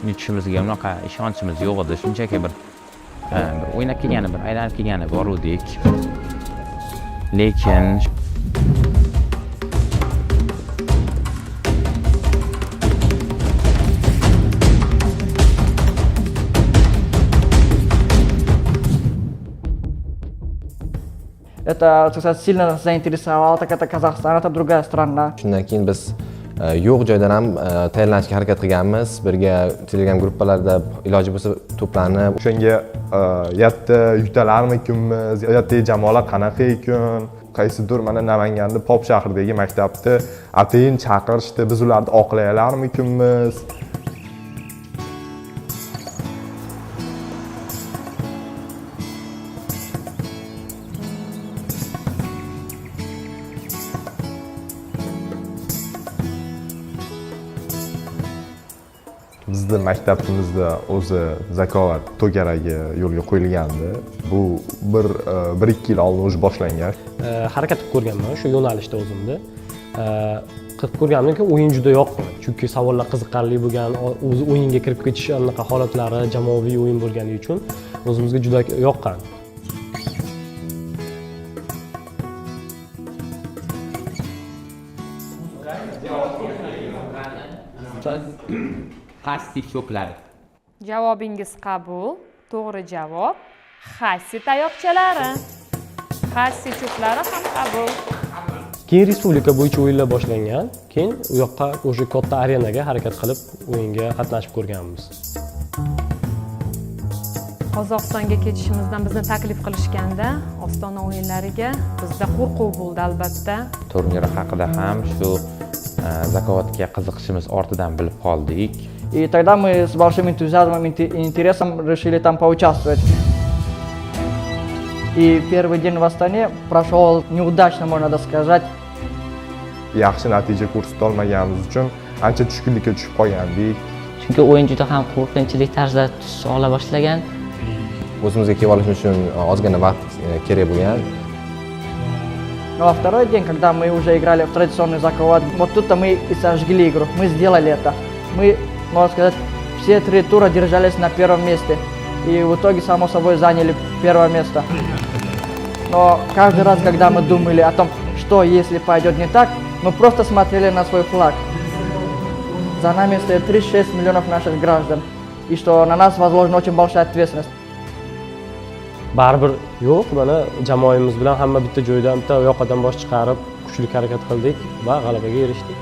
Yutishimizga unaqa ishonchimiz yo'q edi. Shunchaki bir o'ynab kelgani, bir aylanib kelgani boruvdik. Lekin Это, так сказать, сильно нас заинтересовало, так это Казахстан, это другая страна. Shundan keyin biz yo'q joydan ham tayyorlanishga harakat qilganmiz. Birga Telegram gruppalarda iloji bo'lsa to'planib, O'shanga yerda yutalarmikinmiz, yerdagi jamoalar qanaqa ekan, qaysidir mana Namanganda Pop shahridagi maktabni atayin chaqirishdi, biz ularni oqlay olarmikinmiz? Bizni maktabimizda o'zi Zakovat to'garagi yo'lga qo'yilgandi. Bu 1-2 yil oldin уже boshlangan. Harakat qilib ko'rganman shu yo'nalishda o'zimni. Qilib ko'rganimdan keyin o'yin juda yoqdi. Chunki savollar qiziqarli bo'lgan, o'zi o'yinga kirib ketish anaqa holatlari jamoaviy o'yin bo'lgani uchun o'zimizga juda yoqqan. Xassi cho'plari. Javobingiz qabul. To'g'ri javob xassi tayoqchalari. Xassi cho'plari ham qabul. Keyin respublika bo'yicha o'yinlar boshlangan. Keyin u yoqqa o'sha katta arenaga harakat qilib o'yinga qatnashib ko'rganmiz. Qozog'istonga ketishimizdan bizni taklif qilishganda Ostona o'yinlariga bizda qo'rquv bo'ldi albatta. Turnir haqida ham shu Zakovatga qiziqishimiz ortidan bilib qoldik. И тогда мы с большим энтузиазмом и интересом решили там поучаствовать. И первый день в Астане прошел неудачно, можно так сказать. Yaxshi natija ko'rsata olmaganimiz uchun ancha tushkunlikka tushib qolgandik. Chunki o'yin juda ham qo'rqinchli tarzda tus ola boshlagan. O'zimizga kelib olishimiz uchun ozgina vaqt kerak bo'lgan. Но во второй день, когда мы уже играли в традиционный Закават, вот тут-то мы и сожгли игру. Мы сделали это. Мы, можно сказать, все три тура держались на первом месте. И в итоге, само собой, заняли первое место. Но каждый раз, когда мы думали о том, что если пойдет не так, мы просто смотрели на свой флаг. За нами стоит 36 миллионов наших граждан. И что на нас возложена очень большая ответственность. Baribir yo'q, mana jamoamiz bilan hamma bitta joydan, bitta yoqadan bosh chiqarib, kuchli harakat qildik va g'alabaga erishdik.